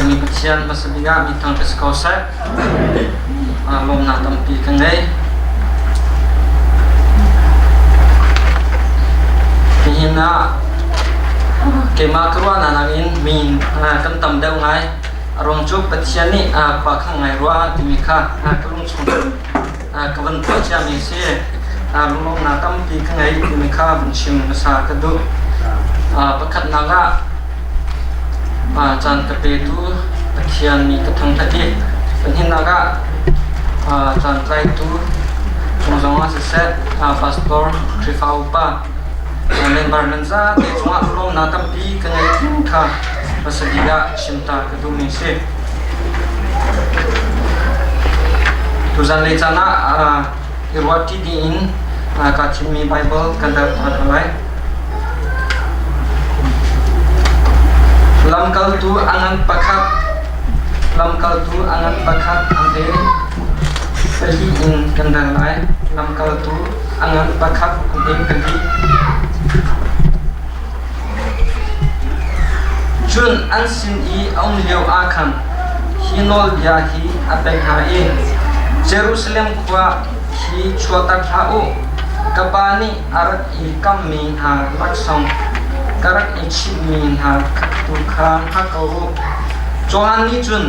Biakmi Pathian hmasa bik ah mi thangṭhat si ko seh. Lawmnak tampi ka ngei. Nihin ah keimah ka ruahnak nakin mi kan tam deuh ngai. A ruang cu Pathian nih khua khang ngai rua timi kha ka lung chung ka van tuah ciami a si. Lunglawmhnak tampi ka ngei timi kha van chim hmasa ka duh. Pakhatnak ah caan ka petu Pathian mi ka thangṭhat i pahnihnak ah caan tlaitu cung zongah siseh pastor, Khrihfa upa, member nan zate cungah lunglawmhnak tampi ka ngei timi kha hmasa bik ah chim ta ka duhmi a si. Tuzan lei caan ah i ruahṭi dingin kaa thimmi Baibal kan rel ṭhan hna lai. Lamkaltu a ngan pakhat, lamkaltu a ngan pakhat an i pali in kan rel lai. Lamkaltu a ngan pakhat an i pali. Cun an sin i a um lio ah khan hi nawlbia hi a pek hna i, Jerusalem khua hi chuahtak hlah u, ka Pa nih a rak i kammi hna laksawng ka rak i chimhmi hna tu kha hngak ko u. Johan nih cun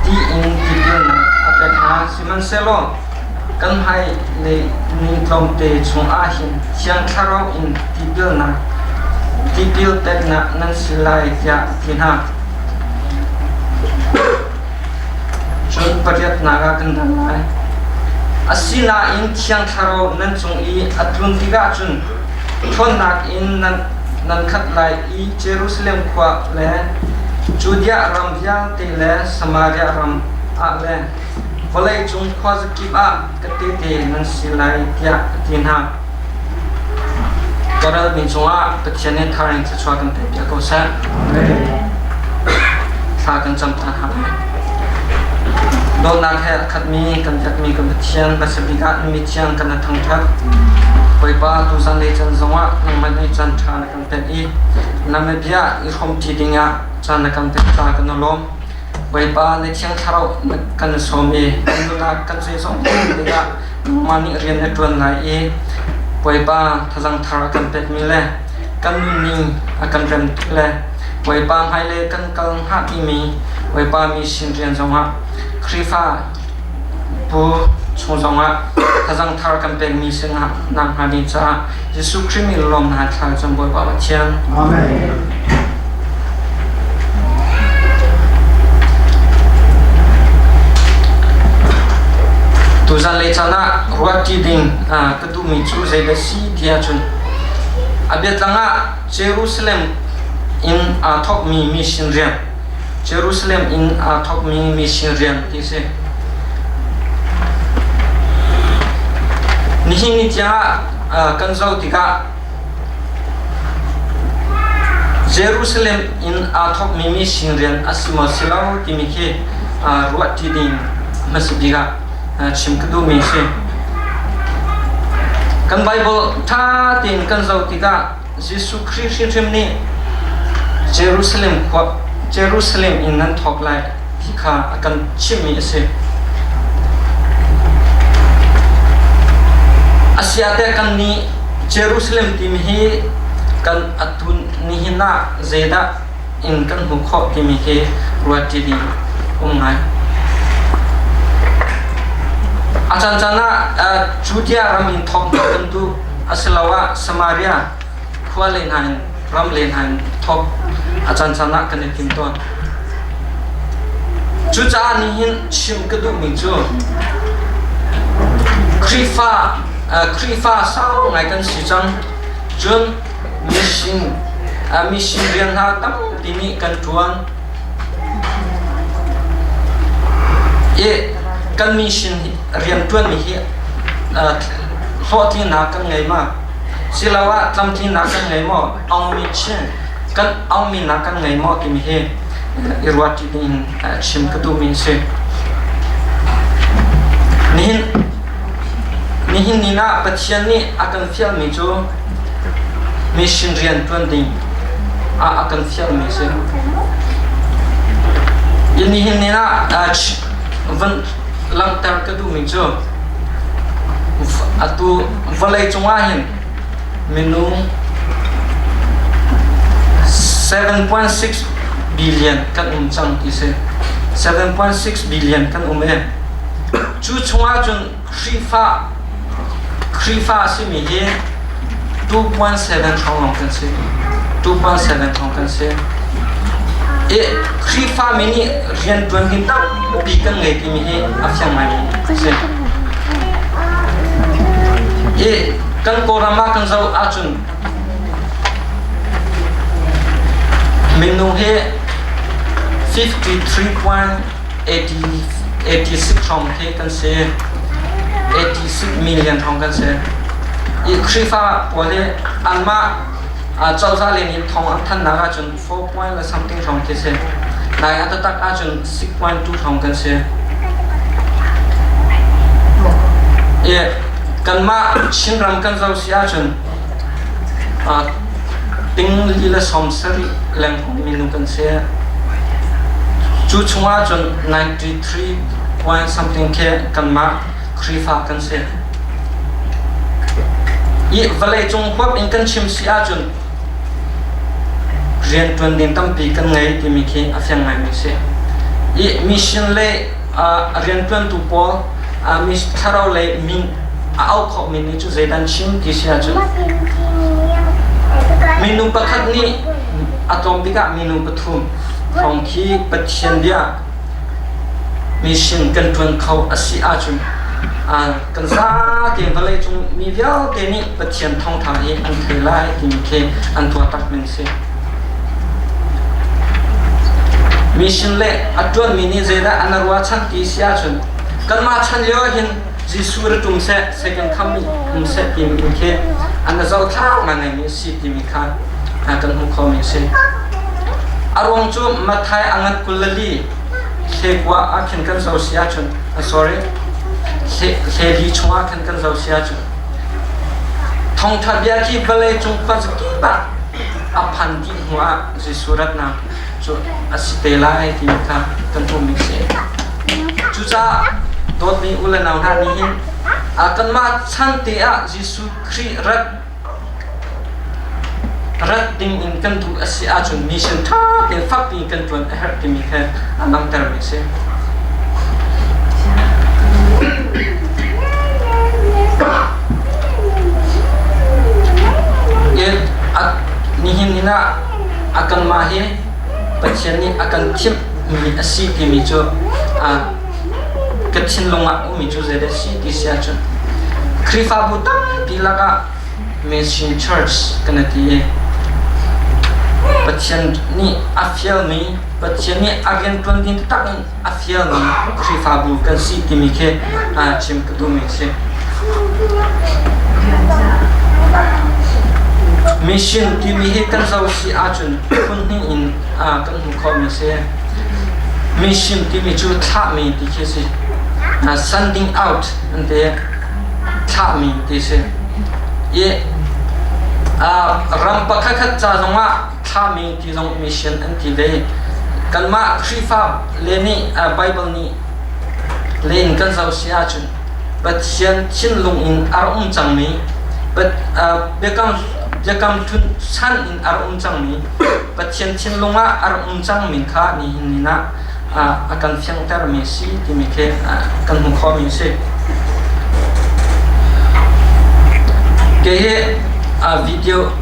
ti in tipilnak a pek hna, sihmanhsehlaw Kan hmailei ni tlawmte chungah hin Thiang Thlarau in tipilnak tipil peknak nan si lai tiah a ti hna. Cun pariatnak ah kan dal lai. Asinain Thiang Thlarau nan cung i a tlun tikah cun ṭhawnnak in nan khat lai i Jerusalem khua le Judea ram vialte le Samaria ram ah le Vawleicung khuazakip ah ka tehte nan si lai tiah a ti hna. Ka ralmi cungah Pathian nih thar in thluachuah kan pekpiak ko seh. Thla kan cam ta hna lai. Dawtnak he a khatmi kan biakmi kan Pathian hmasa bik ah na mithiang kan na thangṭhat. Bawipa tuzan lei caan zongah nangmah nih caan ṭha na kan pek i na bia i hrawmṭi dingah caan na kan pek caah kan i lawm. Bawipa na Thiang Thlarau na kan sawm i kan nunnak kan zeizong dingah nangmah nih rian na ṭuan lai i Bawipa thazaang thar a kan pekmi le kan nunning a kan rem tuk le Bawipa hmailei kan kal hnga timi Bawipa mi sin rian zongah Khrihfa bu chung zongah thazaang thar kan pekmi sinah nak hnga ding caah Jesuh Khrih min lawmnak thla cun Bawipa Pathian. Amen. Tuzan lei caan ah ruahṭi ding ka duhmi cu zeidah si ti ahcun a biatlang ah Jerusalem in aa thawkmi mission rian Jerusalem in aa thawkmi mission rian ti a si. Nihin ni tiangah kan zoh tikah Jerusalem in aa thawkmi mising rian a si maw si lo timi khi ruahṭi ding hmasa bik ah chim ka duhmi a si. Kan Baibal ṭha tein kan zoh tikah Jesuh Khrih hrimhrim nih Jerusalem khua Jerusalem in nan thawk lai ti kha a kan chimhmi a si. Asiah kan nih Jerusalem timi hi kan atu nihin ah zeidah in kan hmuh khawh timi hi ruat ṭi ding um ngai. A caancaan ah Judea ram in thawk kan duh asiloah Samaria khua le hna in ram le hna in thawk a caancaan ah kan i tim tawn. Cucaah nihin chim ka duhmi cu Khrihfa Khrihfa sau ngai kan si cang. Cun mission mission rian hna tampi nih kan ṭuan. I kan mission rian ṭuanmi hi hlawhtlinnak kan ngei ma? Siloah tlamtlinnak kan ngei maw? Aungmi chin kan aungminak kan ngei maw timi hi i ruat ṭi ding chim ka duhmi a si. Nihin nihin ni ah Pathian nih a kan fialmi cu mission rian ṭuan ding ah a kan fialmi a si. Nihin ni ah van langhter ka duhmi cu atu vawlei cungah hin minung 7.6 billion kan um cang ti si. 7.6 billion kan um i cu chungah cun Khrihfa Khrihfa a simi hi 2.7 hrawng lawng kan si. 2.7 hrawng kan si. I Khrihfa mi nih rianṭuan hi tampi kan ngei timi hi a fiang ngaimi a si. I kan Kawlram ah kan zoh ahcun minung hi 53.86 hrawng khi kan si. 86 million hrawng kan si. I Khrihfa pawl hi anmah cozah le nih thong an thannak ahcun 4 point le something hrawng khi si. Nai a taktak ahcun 6.2 hrawng kan si. I kanmah Chinram kan zoh si ahcun ting li le 70 leng minung kan si. Cu chungah cun 93 point something khi kanmah Khrihfa kan si. I vawleicung huap in kan chim si ahcun rianṭuan ding tampi kan ngei timi khi a fiang ngaimi si. I mission le rianṭuantu pawl thlarau lei min a auh khawhmi nih cu zeidah an chim ti si ahcun minu pakhat nih a tlawm bik ah minu pathum hrawng khi Pathian bia mission kan ṭuan kho a si ahcun kan zate vawleicung mi vialte nih Pathian thawngṭha hi an thei lai timi khi an tuah tak ning si. Mission le a ṭuanmi nih zeidah an ruahchan ti si ahcun kanmah chan lio ah hin Jesuh ra ṭum seh, second coming um seh timi in khi an zoh thla ngai mi si timi kha kan hmuh khomi a si. A ruang cu Matthai a ngan 24 hlekua ah khin kan zoh si ahcun sorry hleli chungah khan kan zoh si ahcun thawngṭha bia khi vawlei cung khuazakip ah a phan dih hnu ah Jesuh ratnak cu a si te lai ti kha kan hmuhmi a si. Cucaah dawtmi u le nau hna nih hin kanmah chan te ah Jesuh Khrih rat rat ding in kan duh a si ahcun mission ṭha tein fakpi in kan ṭuan a herh timi kha a langhtermi a si. Nihin ni ah a kanmah hi Pathian nih a kan thimhmi a si timi cu ka thinlung ah ummi cu zeidah a si ti si ahcun Khrihfabu tampi lakah Mission Church kan ti i Pathian nih a fialmi Pathian nih a rianṭuan ding taktak in a fialmi Khrihfabu kan si timi khi chim ka duhmi a si. Mission timi hi kan zoh si ahcun phun hnih in kan hmuh khawhmi a si. Mission timi cu thlahmi ti khi a si. Sending out an ti. Thlahmi ti si. I ram pakhat khat ca zongah thlahmi ti zong mission an ti ve. Kanmah Khrihfa le nih Bible nih len kan zoh si ahcun Pathian thinlung in a rak um cangmi biakam biakam hlun chan in a rak um cangmi Pathian thinlung ah a rak um cangmi kha nihin ni ah a kan fianghtermi a si timi khi kan hmuh khawhmi a si. Kei hi video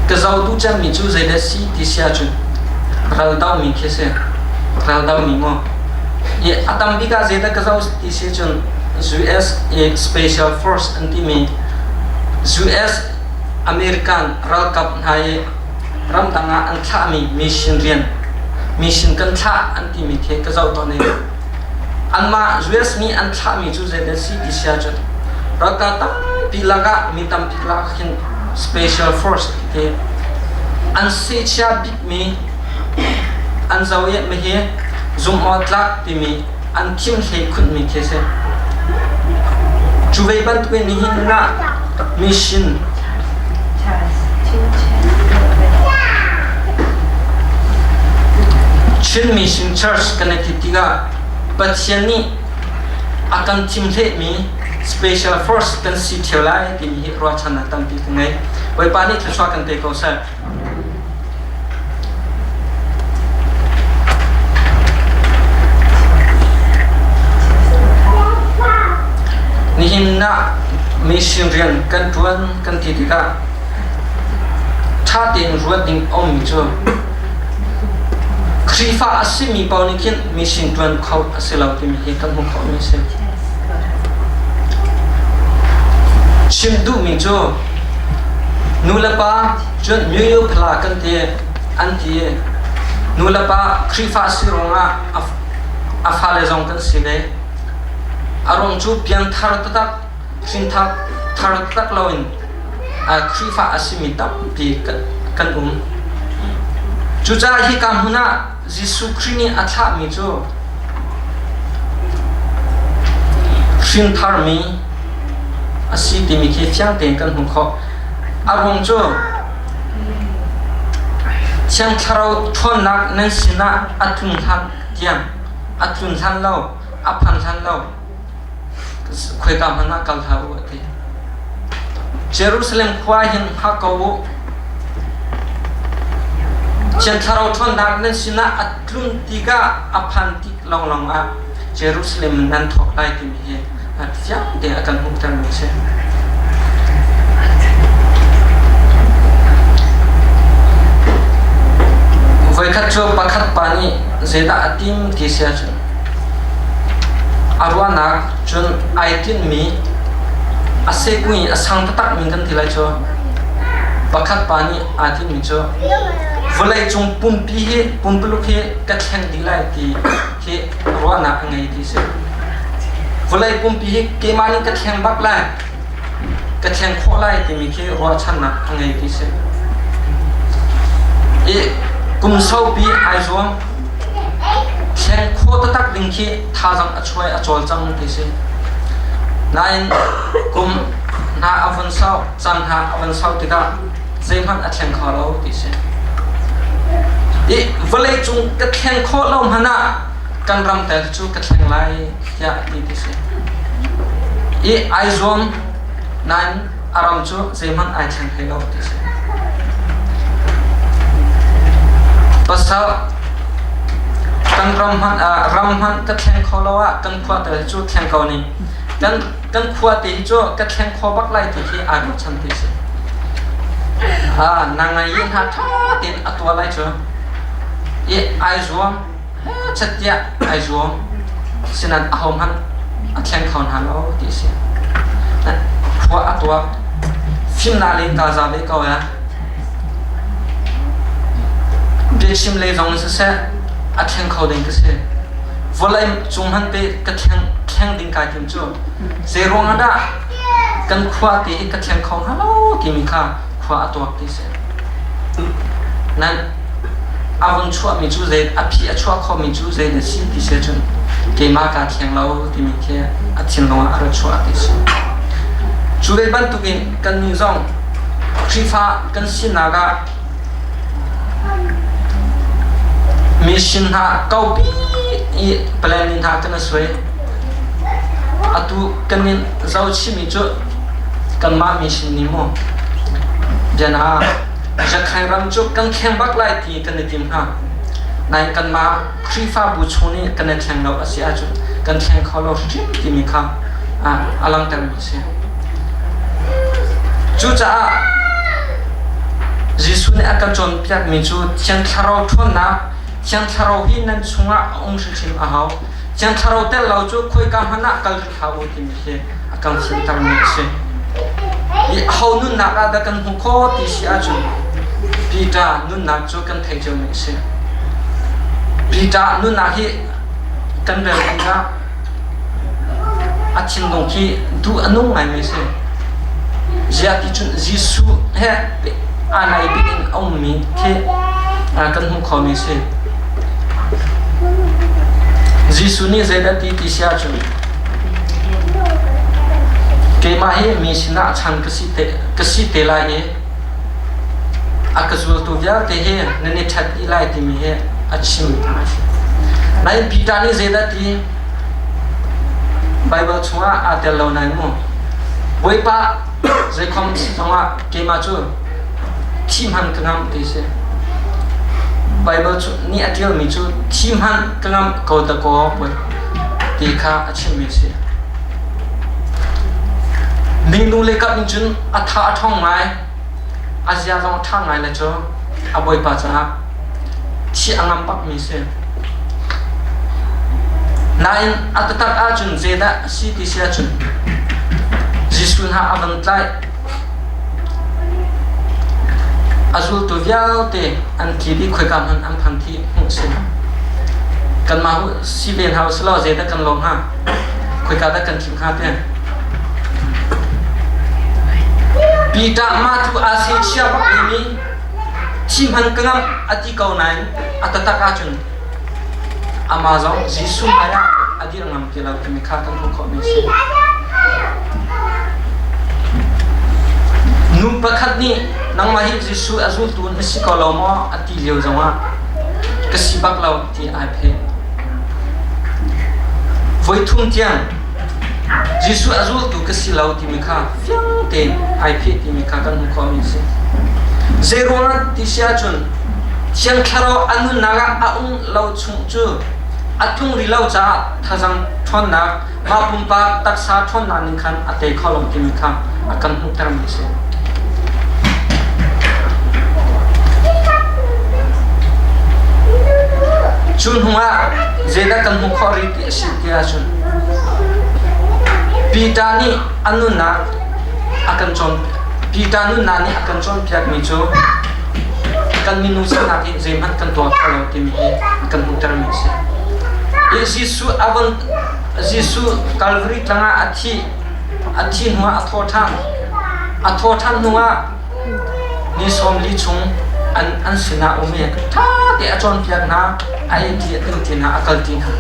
ka zoh duh cemmi cu zeidah si ti si ahcun ral domi khi si. Ral domi maw? I a tam bik ah zeidah ka zoh ti si cun US i Special Force an timi US American ralkap hna i ramdang ah an thlahmi mission rian mission kan thlah an timi khi ka zoh tawn i anmah US nih an thlahmi cu zeidah si ti si ahcun ralkap tampi lakah mi tampi lakah khin special force ti an sehchia bikmi an zoh i hi zumhawktlak timi an thim hlei khunmi khi a si. Cu ve bantukin nihin ah mission Chin Mission Church kan i ti tikah Pathian nih a kan thimhlehmi special force kan si ṭheo lai timi hi ruahchannak tampi ka ngei. Bawipa nih thluachuah kan pe ko seh. Nihin ah mission rian kan ṭuan kan ti tikah ṭha tein ruat ding a ummi cu Khrihfa a simi paoh nih khin mission ṭuan kho a si lo timi hi kan hmuh khawhmi a si. Chim duhmi cu nu le pa cun myo phala kan ti an ti. Nu le pa Khrihfa si ruangah a fale zong kan si ve. A ruang cu piangthar taktak, hrinthar thar taktak loin Khrihfa a simi tampi kan um. Cucaah hika hmun ah Jesuh Khrih nih a thlahmi cu hrintharmi a si timi khi fiang tein kan hmuh khawh. A ruang cu Thiang Thlarau ṭhawnnak nan sinah a tlun hlan tiang a tlun hlan lo, a phan hlan lo khoika hmanh ah kal hlah u a ti. Jerusalem khua hin hngak ko u. Thiang Thlarau ṭhawnnak nan sinah a tlun tikah a phan tik lawnglawng ah Jerusalem nan thawk lai timi hi fiang tein a kan hmuhtermi a si. Voikhat cu pakhat pa nih zeidah a tim ti si ahcun a ruahnak cun ai tinhmi a sekmi a sang taktakmi kan ti lai cu pakhat pa nih aa tinhmi cu vawleicung pumpi hi pumpuluk hi ka thleng dih lai ti hi ruahnak a ngei ti si. Vawlei pumpi hi keimah nih ka thleng bak lai, ka thleng khawh lai timi khi ruahchannak a ngei ti si. I kum saupi ai zuam, thleng khawh taktak ding khi thazaang a chuai a cawlcang ti si. Nain kum hna a vun sau, caan hna a vun sau tikah zeihmanh a thleng kho lo ti si. I vawlei cung ka thleng khawh lo hmanh ah kan ram tel cu ka thleng lai tiah a ti ti si. I ai zuam nain a ram cu zeihmanh ai thleng hlei lo ti si. Pasal kan ram hmanh ram hmanh ka thleng kho lo ah kan khua tel cu thleng ko ning. Kan kan khua te hi cu ka thleng kho bak lai ti khi ai ruahchan ti si. Ha na ngai i hna ṭha tein a tuah lai cu. I ai zuam he chattiah ai zuam sinan ahohmanh a thleng kho hna lo ti si. Khua a tuak fimnak len ka za ve ko ya. Biachim lei zong in siseh a thleng kho ding ka si. Vawlei cung hmanh pe ka thleng thleng ding kai tim cu zei ruang ah dah kan khua te hi ka thleng kho hnga lo timi kha khua a tuak ti si. Nan a vun chuahmi cu zei a phi a chuah khomi cu zei na si ti si cun keimah kaa thleng lo timi khi a thinlung ah a ra chuah ti si. Cu ve bantukin kannih zong Khrihfa kan sinak ah Mission hna kaupi i plan in hna kan i suai. Atu kan in zohchihmi cu kanmah mission nih maw biana Zakhain ram cu kan thleng bak lai ti kan i tim hna. Nain kanmah Khrihfabu chung nih kan i thleng lo a si ahcun kan thleng kho lo hrim timi kha a langhtermi a si. Cucaah Jesuh nih a kan cawnpiakmi cu Thiang Thlarau ṭhawnnak, Thiang Thlarau hi nan chungah a um hrimhrim a hau. Thiang Thlarau tel lo cu khoika hmanh ah kal rih hlah u timi hi a kan fimtermi a si. I aho nunnak ah dah kan hmuh khawh ti si ahcun Peter nunnak cu kan theih ciomi a si. Peter nunnak hi kan rel tikah a thinlung khi duh a nung ngaimi a si. Ziah ti cun Jesuh he aa nai bik in a ummi khi kan hmuh khomi a si. Jesuh nih zeidah ti ti si ahcun keimah hi mi sinah chan ka si te lai i a ka zultu vialte hi nan i ṭhat dih lai timi hi. a chim hna a si. Nain Peter nih zeidah ti? Baibal chungah aa tel lo nain mu Bawipa zeikhom zongah keimah cu thi hman ka ngamh ti si. Baibal nih a ṭialmi cu thi hmanh ka ngamh ko dakaw ti kha a chimmi a si. Minu le kap in cun a tha a ṭhawng ngai, a zia zong a ṭha ngai le cu a bawipa caah thi a ngam bakmi a si. Nain a taktak ahcun zeidah a si ti si ahcun Jesuh hna a van tlaih A zultu vialte an tli dih khoika hmanh an phan ti hmuh a si. Kanmah si ve hna usih law zeidah kan lawm hnga? Khoika dah kan tlin hnga ti? Peter mah cu aa sechia bak mi thi hman ka ngamh a ti ko nain a taktak ahcun amah zong Jesuh hmaiah a dir ngam ti lo timi kha kan hmuh khawhmi a si. Nu pakhat nih nangmah hi Jesuh a zultu na si ko lo maw a ti lio zongah ka si bak lo ti ai pheh. Voithum tiang Jesuh a zultu ka si lo timi kha fiang tein ai pheh timi kha kan hmuh khawhmi a si. Zeiruangah ti si ahcun Thiang Thlarau a nunnak ah a um lo chung cu a tlung rih lo caah thazang ṭhawnnak mah pumpak taksa ṭhawnnak ning khan a tei kho lo timi kha a kan hmuhtermi a si. Cu hnuah zeidah kan hmuh khawh rih ti a si ti ahcun Peter nih a nunnak a kan cawn Peter nunnak nih a kan cawnpiakmi cu kan minung sinak in zeihmanh kan tuah kho lo timi hi a kan hmuhtermi a si. I Jesuh a von Jesuh Calvary tlang ah a thi a thi hnuah a tho ṭhan. A tho ṭhan hnuah ni 40 chung an an sinah um i ṭha te a cawnpiak hna, a ei ti a ding ti hna, a kal ti hna.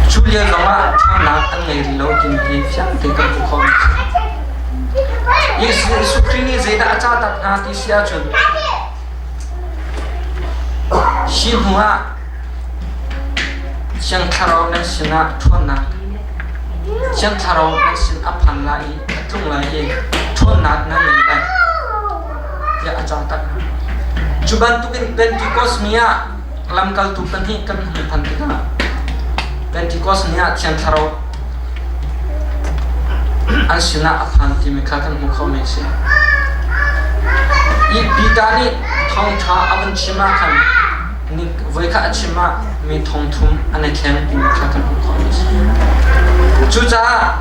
Cu lio zongah ṭhawnnak an ngei rih lo timi hi fiang te kan hmuh khawh. Jesuh Khrih nih zeidah a cah tak hna ti si ahcun hi hnuah Thiang Thlarau nan sinah ṭhawnnak Thiang Thlarau nan sin a phan lai i a tlung lai i ṭhawnnak nan ngei lai tiah a cah tak hna. Cu bantukin Pentecost ni ah lamkaltu pahnih kan hung phan tikah Pentecost ni ah Thiang Thlarau an sinah a phan timi kha kan hmuh khomi a si. I Peter nih thawngṭha a vun chim ah khan voikhat a chim ah mi thongthum an i thleng timi kha kan hmuh khawhmi a si. Cucaah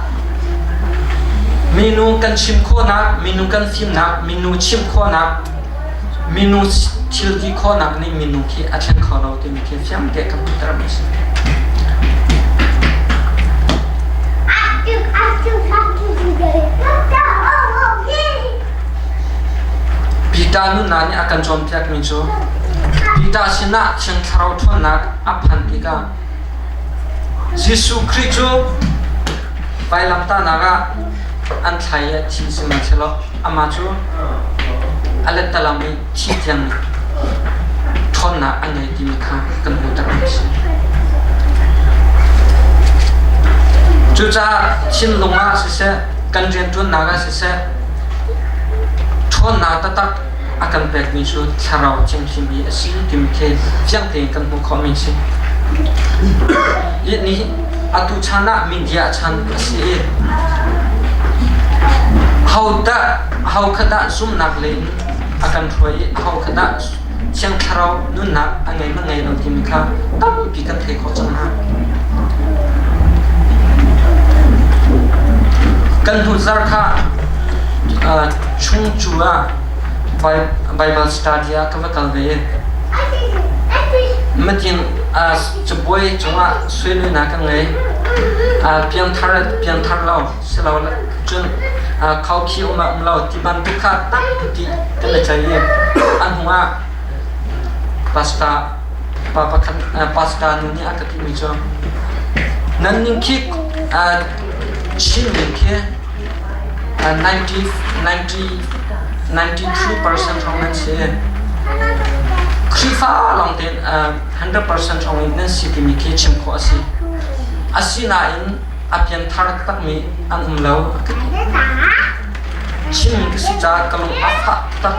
minu kan chim khawhnak, minu kan fimnak, minu chimh khawhnak, minu thil ti khawhnak nih minu khi a thleng kho lo timi khi fiang te kan hmuhtermi a si. Peter nunnak nih a kan cawnpiakmi cu Peter sinah Thiang Thlarau ṭhawnnak a phan tikah Jesuh Khrih cu vailamtahnak ah an thlai i a thi sihmanhsehlaw amah cu a lettalam i thi tiang ṭhawnnak a ngei timi kha kan hmuhter a si. Cucaah thinlung ah siseh, kan rianṭuannak ah siseh, ṭhawnnak taktak a kan pekmi cu thlarau thianghlim hi a si timi khi fiang tein kan hmuh khawhmi a si. Hi ni atu chan ah media chan a si i hodah ho kha dah zumhnak lei in a kan hruai i aho kha dah Thiang Thlarau nunnak a ngei ma ngei lo timi kha tampi kan theih khawh cang hna. Kan hnu zarh kha Chungcu ah Bible study ah ka va kal ve i Matin cabuai cungah suiluinak kan ngei. Piangthar piangthar lo silo cun khaukhih um ah um lo ti bantuk kha tampi kan i ceih i a hnu ah pastor pa pakhat pastor nu nih a ka timi cu nan ning khi Chin ning khi 90 90 93% hrawng nan si. Khrihfa lawng tein 100% hrawng in nan si timi khi chim khawh a si. Asinain a pianthar takmi an um lo a ka ti. Chinmi ka si caah ka lung a fah taktak.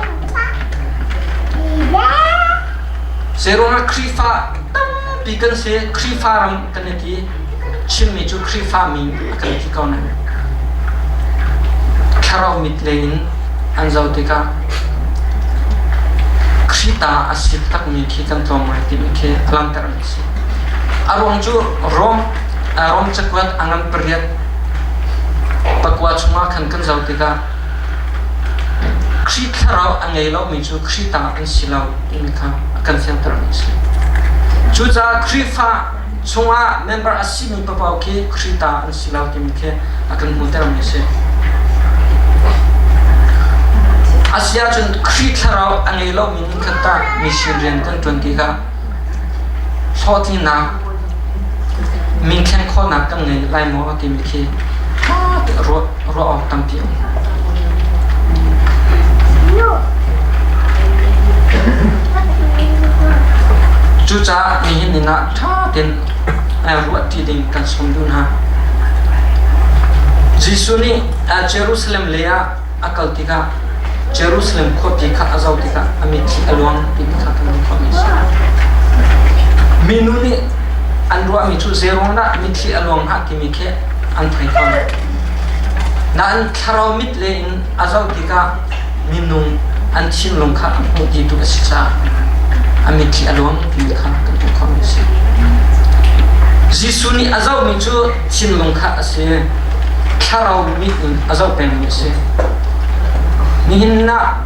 Zeiruangah Khrihfa tampi kan si, Khrihfa ram kan i ti. Chinmi cu Khrihfa mi a kan ti ko nain thlarau mit lei in an zoh tikah Khrita a si takmi khi kan tlawm ngai timi khi a langhtermi a si. A ruang cu Rom Rom cakuat a ngan 8 9 chungah khan kan zoh tikah Khrih thlarau a ngei lomi cu Khrih ta an si lo timi kha a kan fiantermi a si. Cucaah Khrihfa chungah member a simi paoh khi Khrih ta an si lo timi khi a kan hmuhtermi a si. Asiahcun Khrih thlarau a ngei lomi nih khan tah mission rian kan ṭuan tikah hlawhtlinnak minthlen khawhnak kan ngei lai maw timi khi ruah ruah awk tampi a um. Cucaah nihin ni ah ṭha tein ruahṭi ding kan sawm duh hna. Jesuh nih Jerusalem lei ah a kal tikah Jerusalem khuapi kha a zoh tikah a mitthli a luang timi kha kan hmuh khawhmi a si. Minu nih an ruahmi cu zeiruang dah mitthli a luang hnga timi khi an thei kho lo. Nain thlarau mit le in a zoh tikah minung an thinlung kha a hmuh ti tu a si caah a mitthli a luang timi kha kan hmuh khawhmi a si. Jesuh nih a zohmi cu thinlung kha a si. Thlarau mit in a zoh pengmi a si. Nihin ah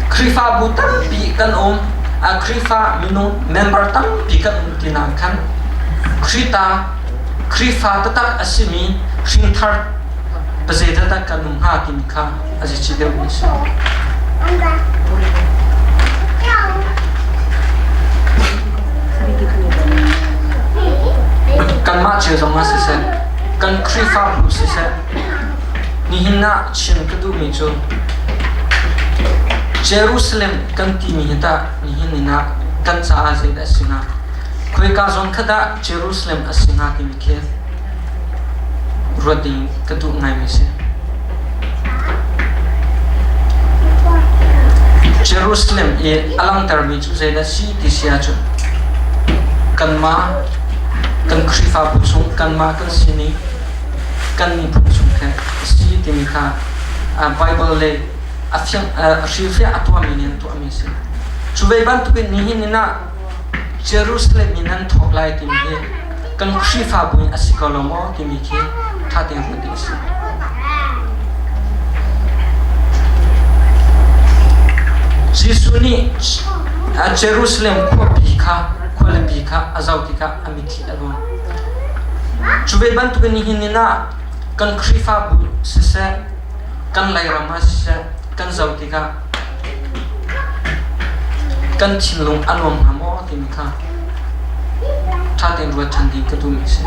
Khrihfabu tampi kan um. A Khrihfa minung member tampi kan um ti nain khan Khrita Khrihfa taktak a simi hringthar pazeidah kan um hnga timi kha a zici deuhmi a si. Kanmah cio zong ah siseh, kan Khrihfabu siseh, nihin ah chim ka duhmi cu Jerusalem kan timi hi tah nihin ni ah kan caah zeidah a si hnga? Khoika zawn kha dah Jerusalem a si hnga timi khi ruat ding ka duh ngaimi a si. Jerusalem i a langhtermi cu zeidah a si ti si ahcun kanmah kan Khrihfabu chung kanmah kan sining kan miphun chung khe a si timi kha Bible le a fiang a hrilhfiah a tuahmi nih an tuahmi a si. Cu ve bantukin nihin in ah Jerusalem in nan thawk lai timi hi kan Khrihfabu in a si ko lo maw timi khi ṭha tein ruat ding a si. Jesuh nih Jerusalem khuapi kha khualipi kha a zoh tikah a mitthli a luang. Cu ve bantukin nihin ni ah kan Khrihfabu siseh, kan Lairam ah siseh, kan zoh tikah kan thinlung a nuam hnga maw timi kha ṭha tein ruat ṭhan ding ka duhmi a si.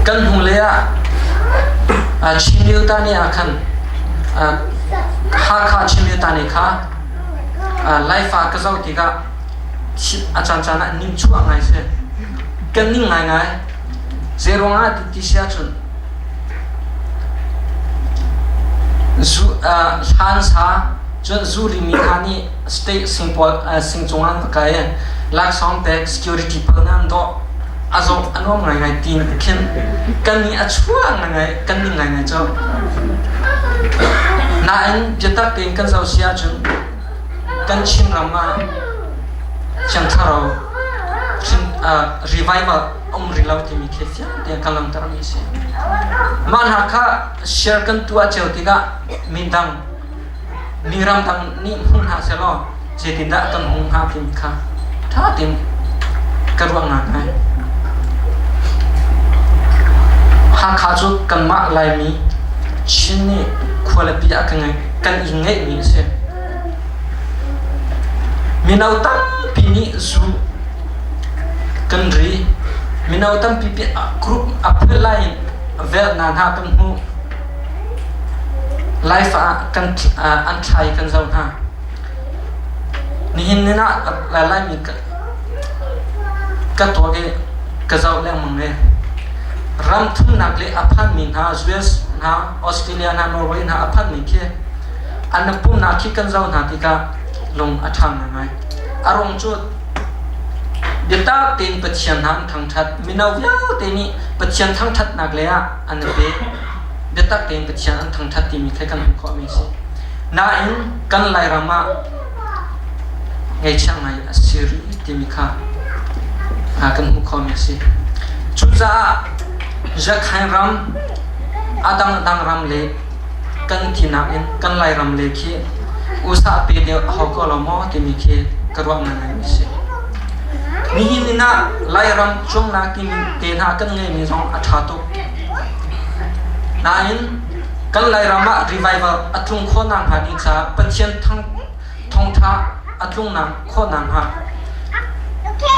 Kan hnulei ah Chin Myo-ta ni ah khan Hakha Chin Myo-ta ni kha Laifa ka zoh tikah a caancaan ah ningchuah ngai si. Kan ning ngaingai. Zeiruangah ti si ahcun hlan sa cun zu rimi hna nih state sing pawl sing cungah an va kai i laksawng pek security pawl nih an dawh a zawh a nuam ngaingai ti khin kan nih a chuah ngaingai kan ning ngaingai cu nain biatak tein kan zoh si ahcun kan Chinram ah Thiang Thlarau revival um rih lo timi khi fiang tein kan langhtermi a si. Mah hna kha share kan tuah cio tikah mindang mi ramdang nih hmu hna sehlaw zeitindah kan hmuh hnga timi kha ṭha tein ka ruah ngaingai. Hakha cu kanmah Laimi Chin nih khualipi ah kan i ngeihmi a si. Mino tampi nih zu kan ri. Mino tampi group a phul lai in velhnak hna kan hmuh. Life ah kan an thlai kan zoh hna. Nihin ni ah Laimi ka tuak i ka zoh lengmang i ram thumnak le a phanmi hna US hna, Australia hna, Norway hna a phanmi khi an pumnak khi kan zoh hna tikah lung a ṭha ngaingai. A ruang cu biatak tein Pathian hna an thangṭhat. Mino vialte nih Pathian thangṭhatnak lei ah an i pe. Biatak tein Pathian an thangṭhat timi kha kan hmuh khawhmi a si. Nain kan Lairam ah ngaihchia ngai a si rih timi kha kan hmuh khawhmi a si. Cucaah Zakhain ram, a dangdang ram le kan tinak in kan Lairam le khi usa pe deuh a hau ko lo maw timi khi ka ruah ngaingaimi a si. Nihin ni ah Lairam cuangnak timi te hna kan ngeimi zong a ṭha tuk. Nain kan Lairam ah revival a tlung khawh nakhnga ding caah Pathian thawngṭha a tlungnak khawh nakhnga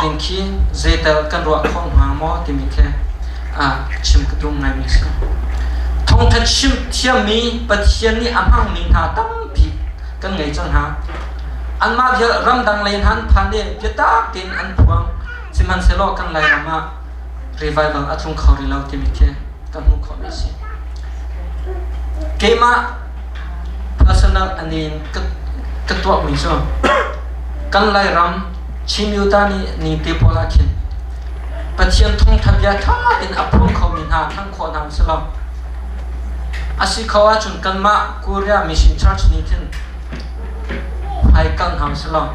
ding khi zeital kan ruah khawh hnga maw timi khi chim ka duh ngaimi a si. Thawngṭha chim thiammi Pathian nih a hmangmi hna tampi kan ngei cang hna. Anmah vial ramdang lei hna an phan i biatak tein an phuang. Sihmanhsehlaw kan Lairam ah revival a tlung kho rih lo timi khi kan hmuh khawhmi a si. Keimah personal anin ka tuahmi cu kan Lairam Chin Yuta nih ni te pawl ah khin Pathian thawngtha bia ṭha tein a phuang khomi hna thang khawh hna usih law a si kho ahcun kanmah Korea Mission Church nih khin hmaikal hna usih law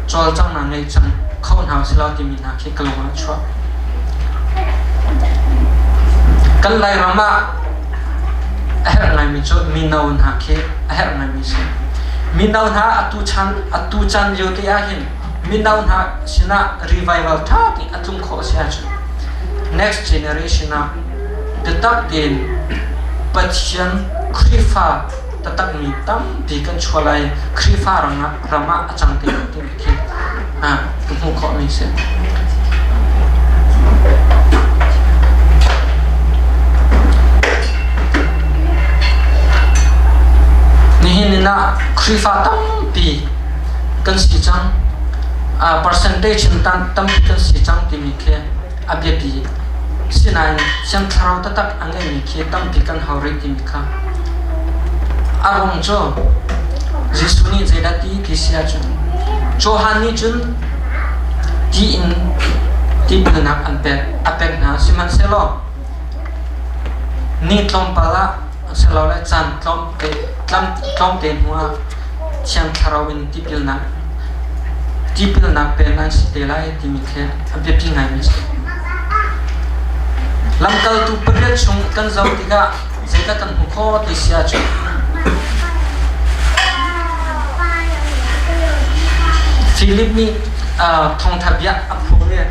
cawlcanghnak ngei cang kho hna usih law timi hna khi ka lung ah a chuak. Kan Lairam ah a herh ngaimi cu mino hna khi a herh ngaimi a si. Mino hna atu chan atu chan lio te ah hin mino hna sinah revival ṭha tein a tlung khawh a si ahcun next generation ah biatak tein Pathian Khrihfa taktakmi tampi kan chuah lai Khrihfa ram ah a cang te lai timi khi ka hmuh khawhmi a si. Nihin ni ah Khrihfa tampi kan si cang. Percentage in tampi kan si cang timi khi a biapi. Sinain Thiang Thlarau taktak a ngeimi khi tampi kan hau rih timi kha a ruang cu Jesuh nih zeidah ti ti si ahcun Johan nih cun ti in tipilnak an pek a pek hna sihmanhsehlaw ni tlawmpal ah silole caan tlawmte tlawmte hnuah Thiang Thlarau in tipilnak tipilnak pek an si te lai timi khi a biapi ngaimi a si. Lamkaltu pariat chung kan zoh tikah zeidah kan hmuh khawh ti si ahcun Philip nih thawngṭha bia a phuang i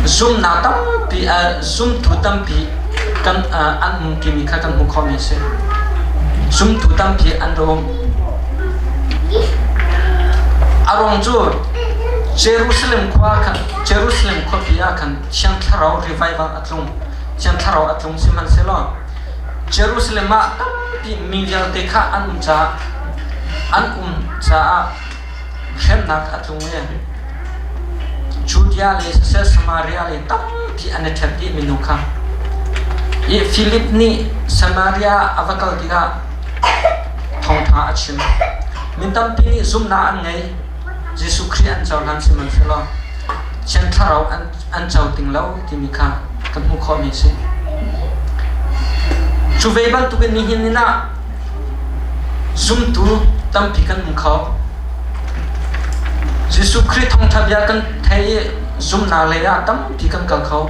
zumnak tampi zumtu tampi kan an um timi kha kan hmuh khawhmi a si. Zumtu tampi an rum. A ruang cu Jerusalem khua khan Jerusalem khuapi ah khan Thiang Thlarau revival a tlung. Thiang Thlarau a tlung sihmanhsehlaw Jerusalem ah tampi mi vialte kha an um caah an um caah hremnak a tlung i Judea le siseh Samaria le tampi an i ṭhen dih minung kha. I Philip nih Samaria a va kal tikah thawngṭha a chim. Mi tampi nih zumhnak an ngei. Jesuh Khrih an cohlan sihmanhsehlaw Thiang Thlarau an an co ting lo timi kha kan hmuh khawhmi a si. Cu ve bantukin nihin ni ah zumtu tampi kan um kho. Jesuh Khrih thawngṭha bia kan thei i zumhnak lei ah tampi kan kal kho.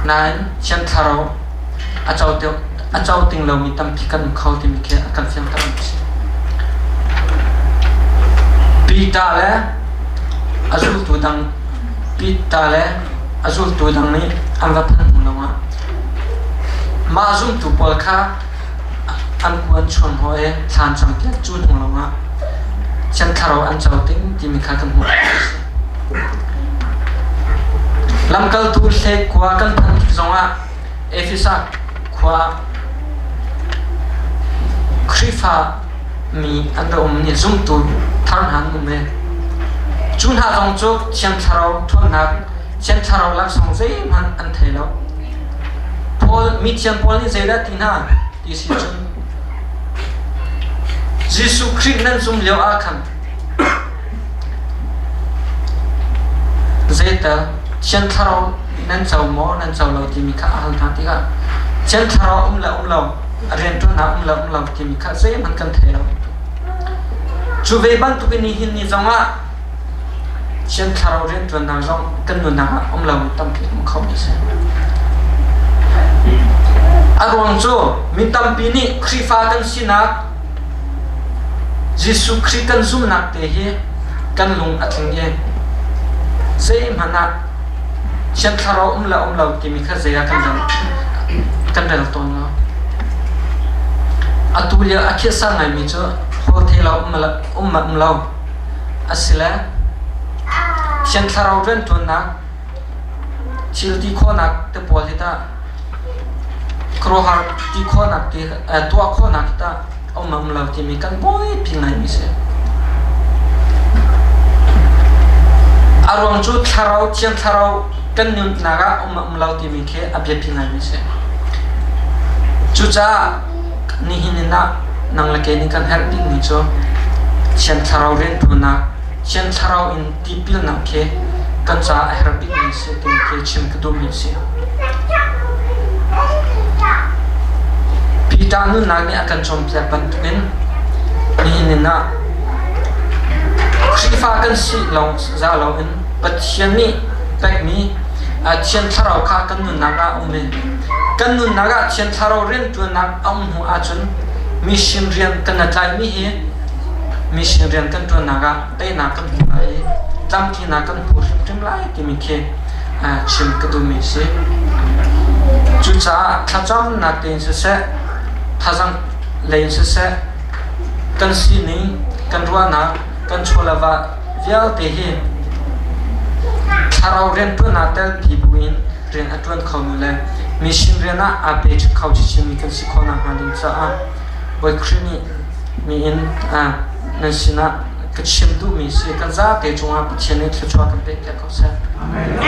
Nain Thiang Thlarau a co a co ting lomi tampi kan um kho timi khi a kan fianter a si. Peter le a zultu dang Peter le a zultu dang nih an va phanh hnu lawngah mah zumtu pawl kha an kuan chuan haw i thlan campiak cu hnu lawngah Thiang Thlarau an co ting timi kha kan hmuh a si. Lamkaltu hlei kua kan phanh tik zongah. Efesa khua Khrihfa mi an rak um i zumtu thar hna an um i cu hna zong cu Thiang Thlarau ṭhawnnak, Thiang Thlarau laksawng zeihmanh an thei lo. Paul, mithiang Paul nih zeidah ti hna ti si cun Jesuh Khrih nan zum lio ah khan Zeital Thiang Thlarau nan co maw nan co lo timi kha a hal hna tikah Thiang Thlarau um le um lo, a rianṭuannak um le um lo timi kha zeihmanh kan thei lo. Cu ve bantukin nihin ni zongah Thiang Thlarau rianṭuannak zong kan nunnak ah um lomi tampi um khomi a si. A ruang cu mi tampi nih Khrihfa kan sinak Jesuh Khrih kan zumhnak te hi kan lung a tling i zeihmanh ah Thiang Thlarau um le um lo timi kha zei ah kan rel kan rel tawn lo. Atu lio a khiasa ngaimi cu hawl thei lo um um um lo asile Thiang Thlarau rianṭuannak thil ti khawhnak te pawl hi tah khuaruahhar ti khawhnak ti tuah khawhnak hi tah a um um lo timi kan buaipi ngaimi si. A ruang cu thlarau thiang thlarau kan nunnak ah um um lo timi khi a biapi ngaimi si. Cucaah nihin in ah nang le kei nih kan herh bikmi cu thiang thlarau rianṭuannak thiang thlarau in tipilnak khi kan caah a herh bikmi si timi khi chim ka duhmi a si. Peter nunnak nih a kan cawnpiak bantukin nihin ah Khrihfa kan si lawng za loin Pathian nih pekmi Thiang Thlarau kha kan nunnak ah a um i kan nunnak ah Thiang Thlarau rianṭuannak a um hnu ahcun mission rian kan i tlaimi hi mission rian kan ṭuannak ah teinak kan hmu lai i tlamtlinak kan hmu hrimhrim lai timi khi chim ka duhmi a si. Cucaah thlacamnak tein siseh, thazang lei in siseh, kan sining, kan ruahnak, kan chawleva vialte hi thlarau rianṭuan ah telpi buin rian a ṭuan khomi le mission rian ah aa pe kho chinchinmi kan si khawh nakhnga ding caah Bawi Khrih nih mi in nan sinah ka chim duhmi si kan zate cungah Pathian nih thluachuah kan pek piak ko seh. Amen.